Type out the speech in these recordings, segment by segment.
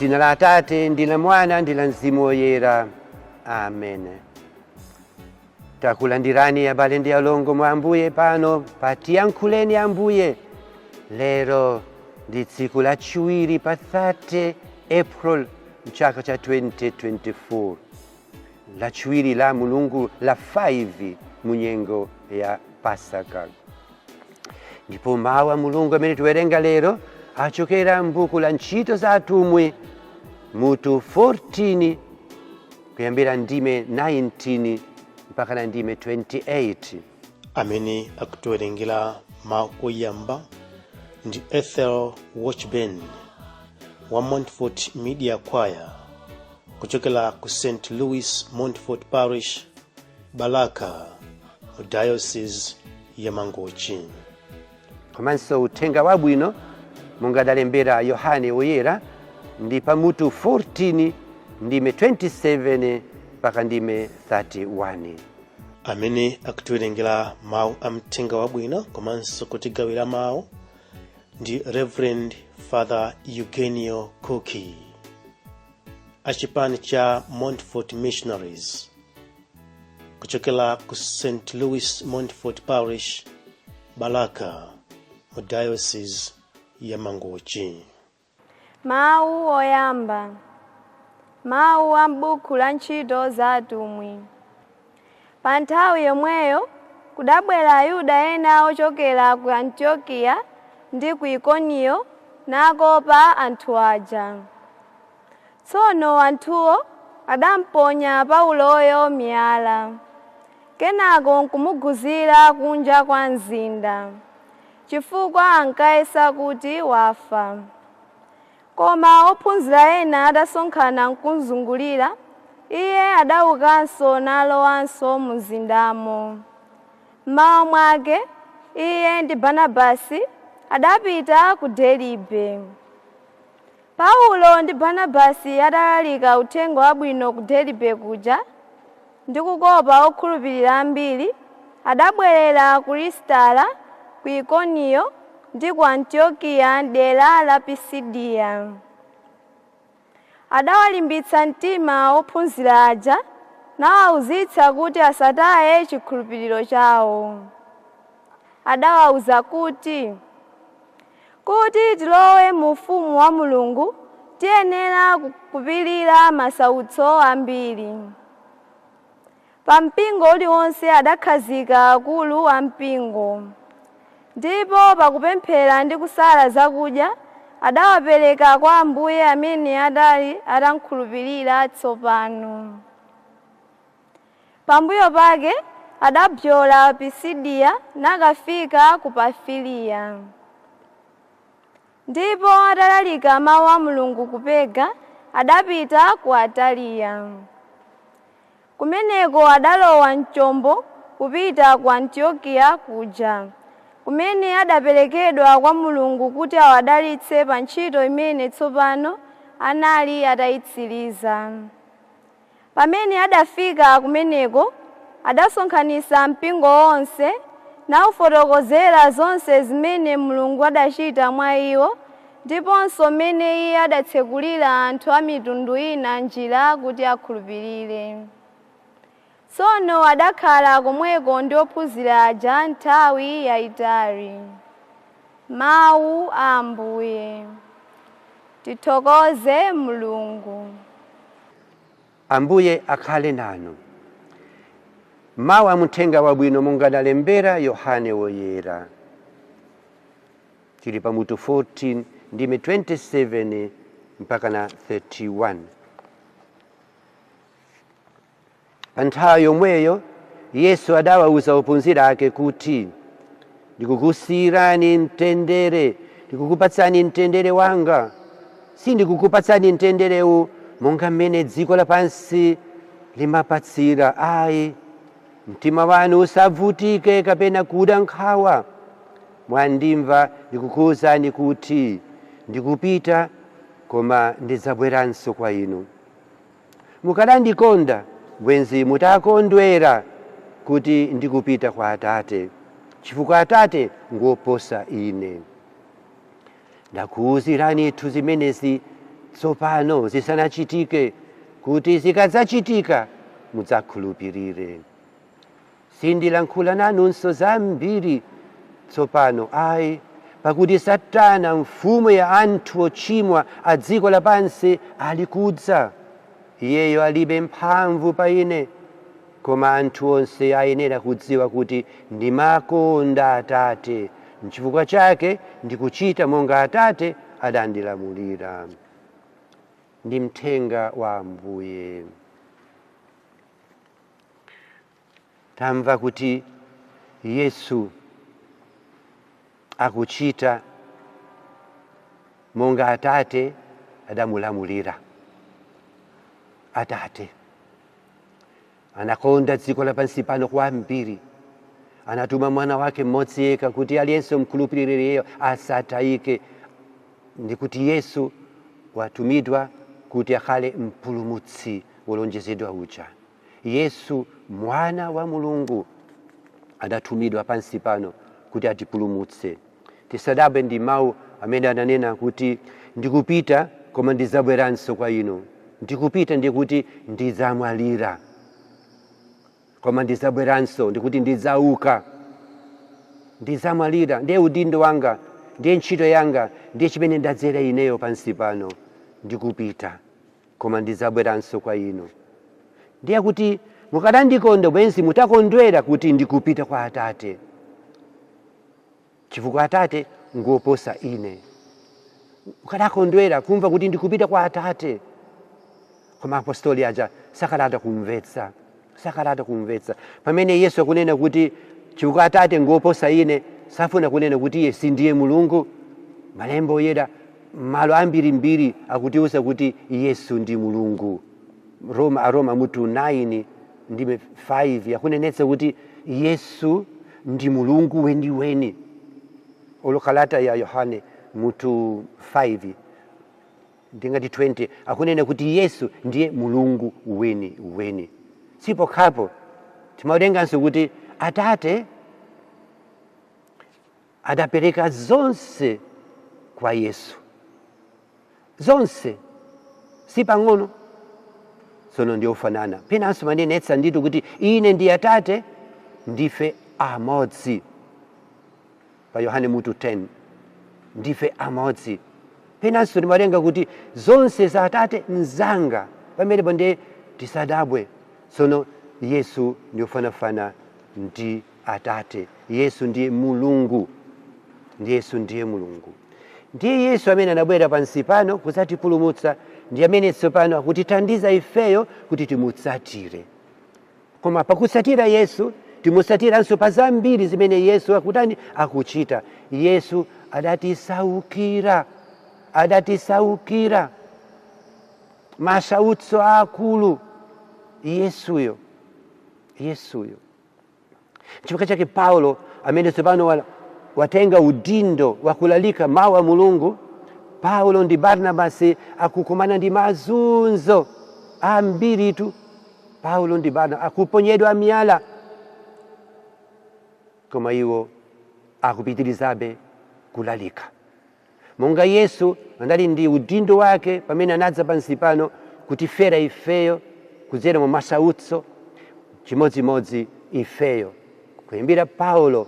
Mdzina la Atate ndi la Mwana ndi la Mzimu Woyera, amen. Takulandirani abale ndi alongo mwa Ambuye pano pa Tiyankhuleni Ambuye. Lero ndi tsiku lachiwiri pa 30 April mchaka cha 2024, lachiwiri la mulungu la 5 mu nyengo ya Pasaka. Ndipo mawu a Mulungu amene tiwerenga lero achokera m'buku la Ntchito za Atumwi, mutu 14, kuyambira ndime 19 mpaka na ndime 28. Amene akutiwerengera mawu oyamba ndi Ethel Watchben wa Montfort Media Choir kuchokera ku St Louis Montfort Parish, Balaka, mu Diocese ya Mangochi. Komanso uthenga wabwino monga adalembera Yohane Woyera ndi pamutu 14, ndime 27 mpaka ndime 31. Amene akutiwerengera mawu a mthenga wabwino komanso kutigawira mawu ndi Reverend Father Eugenio Koki achipani cha Montfort Missionaries kuchokera ku St Louis Montfort Parish, Balaka, mu Diocese ya Mangochi. Mawu oyamba. Mawu a m'buku la Ntchito za Atumwi. Pa nthawi yomweyo kudabwera Ayuda ena ochokera ku Antiokiya ndi ku Ikoniyo nakopa anthu aja. Tsono anthuwo adamponya Pauloyo miyala, kenako nkumuguzira kunja kwa mzinda, chifukwa ankayesa kuti wafa. Koma ophunzira ena atasonkhana nkumzungulira, iye adaukanso nalowanso mu mzindamo. Mmawa mwake iye ndi Barnabasi adapita ku Deribe. Paulo ndi Barnabasi atalalika uthenga wabwino ku Deribe kuja ndi kukopa okhulupirira ambiri, adabwerera ku Lisitala, ku Ikoniyo ndi ku Antiokiya dera la Pisidiya. Adawalimbitsa mtima ophunzira aja nawawuzitsa kuti asataye chikhulupiriro chawo. Adawawuza kuti, kuti tilowe mu ufumu wa Mulungu tiyenera kupirira masautso ambiri. Pa mpingo uliwonse adakhazika akulu a mpingo, ndipo pakupemphera ndi kusala zakudya adawapereka kwa Ambuye amene adali atamkhulupirira tsopano. Pambuyo pake adabzola Pisidiya nakafika ku Pamfiliya. Ndipo atalalika mawu a Mulungu ku Perga, adapita ku Ataliya. Kumeneko adalowa mchombo kupita ku Antiokiya kuja, kumene adaperekedwa kwa Mulungu kuti awadalitse pa ntchito imene tsopano anali atayitsiriza. Pamene adafika kumeneko, adasonkhanitsa mpingo wonse nawufotokozera zonse zimene Mulungu adachita mwa iwo, ndiponso mmene Iye adatsekulira anthu a mitundu ina njira kuti akhulupirire. Tsono adakhala komweko ndi ophunzira aja nthawi yayitali. Mawu a Ambuye. Tithokoze Mulungu. Ambuye akhale nanu. Mawu a muthenga wabwino monga adalembera Yohane Woyera. Tili pamutu 14, ndime 27 mpaka na 31. Pa nthawi yomweyo Yesu adawawuza ophunzira ake kuti, "Ndikukusiyirani mtendere, ndikukupatsani mtendere wanga. Sindikukupatsani mtenderewu monga mmene dziko lapansi limapatsira ayi. Mtima wanu usavutike kapena kuda nkhawa. Mwandimva ndikukuwuzani kuti ndikupita, koma ndidzabweranso kwa inu. Mukadandikonda, bwenzi mutakondwera kuti ndikupita kwa Atate, chifukwa Atate ngoposa ine. Ndakuwuziranitu zimenezi tsopano zisanachitike, kuti zikadzachitika mudzakhulupirire. Sindilankhula nanunso zambiri tsopano ayi, pakuti Satana mfumu ya anthu ochimwa a dziko lapansi ali kudza. Iyeyo alibe mphamvu pa ine, koma anthu onse ayenera kudziwa kuti ndimakonda Atate, nchifukwa chake ndikuchita monga Atate adandilamulira. Ndi mthenga wa Ambuye. Tamva kuti Yesu akuchita monga Atate adamulamulira. Atate anakonda dziko lapansi pano kwambiri, anatuma mwana wake mmodzi yekha kuti aliyense mkhulupirire asatayike, ndikuti Yesu watumidwa kuti akhale mpulumutsi wolonjezedwa uja. Yesu mwana wa Mulungu adatumidwa pansi pano kuti atipulumutse. Tisadabwe ndi mawu amene ananena kuti ndikupita koma ndidzabweranso kwa inu. Ndikupita ndikuti ndidzamwalira, koma ndidzabweranso ndikuti ndidzauka. Ndidzamwalira ndiye udindo wanga, ndiye ntchito yanga, ndiye chimene ndadzera ineyo pansi pano. Ndikupita koma ndidzabweranso kwa inu. Ndiye kuti mukadandikonda bwenzi mutakondwera kuti ndikupita kwa Atate, chifukwa Atate ngoposa ine. Mukadakondwera kumva kuti ndikupita kwa Atate. Koma apostoli aja sakalata kumvetsa, sakalata kumvetsa. Pamene Yesu akunena kuti chifukwa Atate ngoposa ine, safuna kunena kuti iye sindiye Mulungu. Malembo oyera malo ambirimbiri akutiuza kuti Yesu ndi Mulungu. Roma, Aroma mutu 9 ndime 5 akunenetsa kuti Yesu ndi Mulungu weniweni. Olokalata ya Yohane mutu 5 ndingati 20 akunena kuti Yesu ndiye Mulungu weniweni. Sipokhapo, timawerenganso kuti Atate adapereka zonse kwa Yesu, zonse si pang'ono. Tsono ndi ofanana. Penanso manenetsa nditu kuti ine ndi Atate ndife amodzi, pa Yohane mutu 10 ndife amodzi. Penanso timawerenga kuti zonse za Atate nzanga. Pamenepo ndiye tisadabwe. Tsono Yesu ndi ofanafana ndi Atate. Yesu ndiye Mulungu, ndi Yesu ndiye Mulungu. Ndiye Yesu amene anabwera pansi pano kudzatipulumutsa, ndi amene tsopano akutithandiza ifeyo kuti timutsatire. Koma pakutsatira Yesu timutsatiranso pa zambiri zimene Yesu akutani akuchita. Yesu adatisaukira, adatisaukira masautso akulu. Yesuyo, Yesuyo. Chifukwa chake Paulo amene tsopano watenga udindo wakulalika mawu a Mulungu, Paulo ndi Barnabasi akukumana ndi mazunzo ambiritu. Paulo ndi Barnabasi akuponyedwa miyala, koma iwo akupitirizabe kulalika. Monga Yesu anali ndi udindo wake pamene anadza pansi pano kutifera ifeyo kudzera mu masautso, chimodzimodzi ifeyo kuyambira Paulo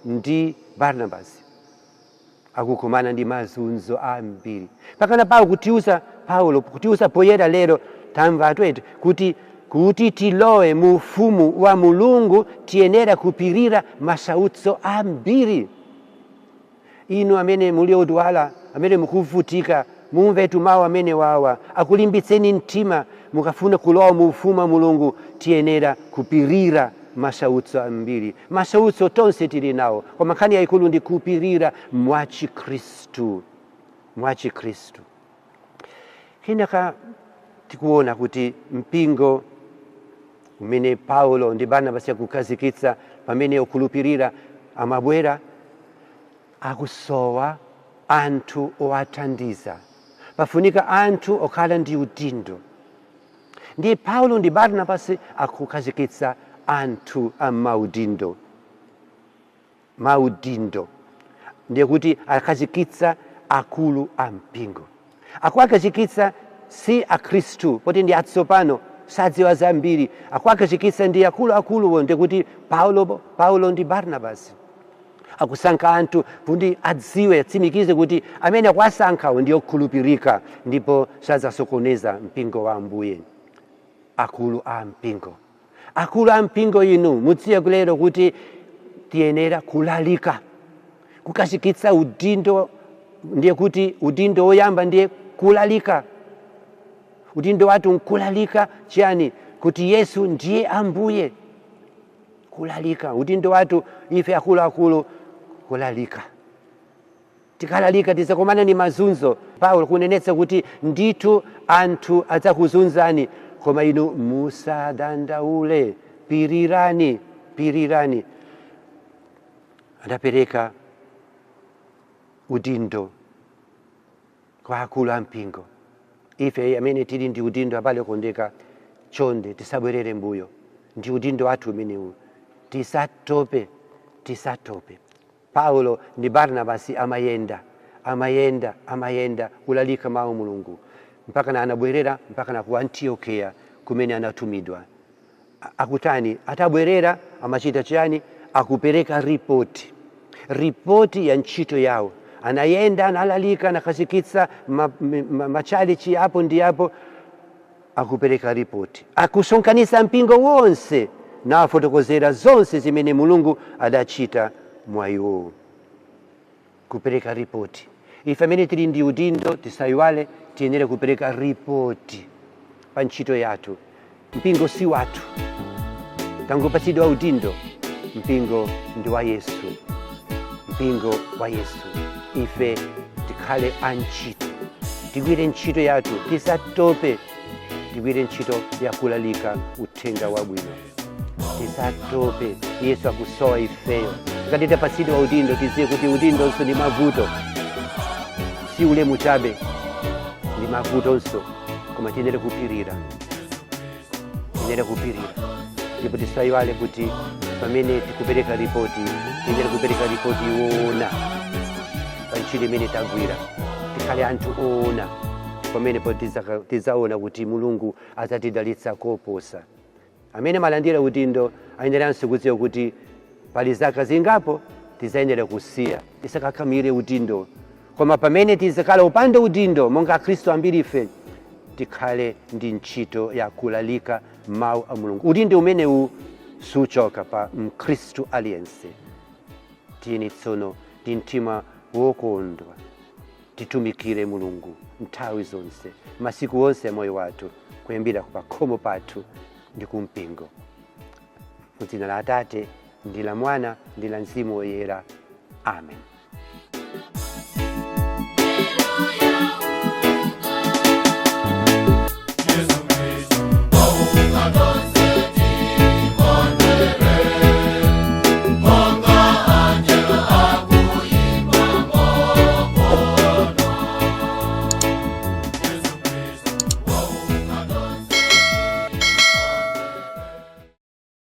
ndi Barnabasi akukumana ndi mazunzo ambiri. Pakana Paulo kutiuza, Paulo kutiuza poyera lero tamva atwete kuti tilowe mu ufumu wa Mulungu tiyenera kupirira masautso ambiri. Inu amene muli odwala, amene mukuvutika, mumvetu mawu amene wawa akulimbitseni mtima. Mukafuna kulowa mu ufumu wa Mulungu tiyenera kupirira masautso ambiri. Masautso tonse tili nawo, koma nkhani yayikulu ndi kupirira mwachikhristu, mwachikhristu. Kenaka tikuona kuti mpingo umene Paulo ndi Barnabasi akukhazikitsa, pamene okhulupirira amabwera, akusowa anthu owathandiza. Pafunika anthu okhala ndi udindo. Ndiye Paulo ndi Barnabasi akukhazikitsa anthu a maudindo, maudindo. Ndiye kuti akhazikitsa akulu a mpingo. Akuwakhazikitsa si akhristu poti ndi atsopano, sadziwa zambiri. Akuwakhazikitsa ndi akuluakuluwo, ndikuti Paulo ndi Barnabasi. Akusankha anthu kuti adziwe, atsimikize kuti amene akuwasankhawo ndi okhulupirika ndipo sadzasokoneza mpingo wa Ambuye. Akulu a mpingo, akulu a mpingo, inu mudziwe lero kuti tiyenera kulalika, kukhazikitsa udindo. Ndiye kuti udindo woyamba ndiye kulalika. Udindo wathu nkulalika chiyani? Kuti Yesu ndiye Ambuye. Kulalika, udindo wathu ife akuluakulu kulalika. Tikalalika tizakomana ni mazunzo. Paulo kunenetsa kuti ndithu anthu adzakuzunzani, koma inu musadandaule, pirirani, pirirani. Adapereka udindo kwa akulu a mpingo. Ife amene tili ndi udindo, abale okondeka, chonde tisabwerere mbuyo. Ndi udindo wathu umenewu, tisatope, tisatope. Paulo ndi Barnabasi amayenda, amayenda, amayenda kulalika mawu Mulungu mpaka na anabwerera mpaka na ku Antiokeya kumene anatumidwa. Akutani atabwerera? Amachita chiyani? Akupereka ripoti, ripoti ya ntchito yawo. Anayenda, analalika, anakhazikitsa machalichi apo ndi apo. Akupereka ripoti, akusonkhanitsa mpingo wonse nafotokozera zonse zimene Mulungu adachita mwa iwowo. Kupereka ripoti. Ife amene tili ndi udindo tisayiwale, tiyenera kupereka ripoti pa ntchito yathu. Mpingo si wathu, tangopatsidwa udindo. Mpingo ndi wa Yesu, mpingo wa Yesu. Ife tikhale antchito, tigwire ntchito yathu, tisatope. Tigwire ntchito yakulalika uthenga wabwino, tisatope. Yesu akusowa ifeyo. Ngati tapatsidwa udindo, tidziwe kuti udindonso ndi mavuto, si ulemu chabe, ndi mavutonso, koma tiyenera kupirira, tiyenera kupirira. Ndipo tisayiwale kuti pamene tikupereka ripoti, tiyenera kupereka ripoti yoona pa ntchito imene tagwira. Tikhale anthu oona, pamenepo tidzaona kuti Mulungu adzatidalitsa koposa. Amene malandira udindo ayeneranso kudziwa kuti pali zaka zingapo tidzayenera kusiya. Tisakakamire udindo, koma pamene tizakhala upanda udindo monga akhristu ambiri, ife tikhale ndi ntchito ya kulalika mawu a Mulungu. Udindo umenewu suchoka pa mkhristu aliyense. Tiyeni tsono ndi mtima wokondwa titumikire Mulungu nthawi zonse, masiku onse a moyo wathu, kuyambira pa khomo pathu ndi kumpingo. Mu dzina la Atate ndi la Mwana ndi la Mzimu Woyera, amen.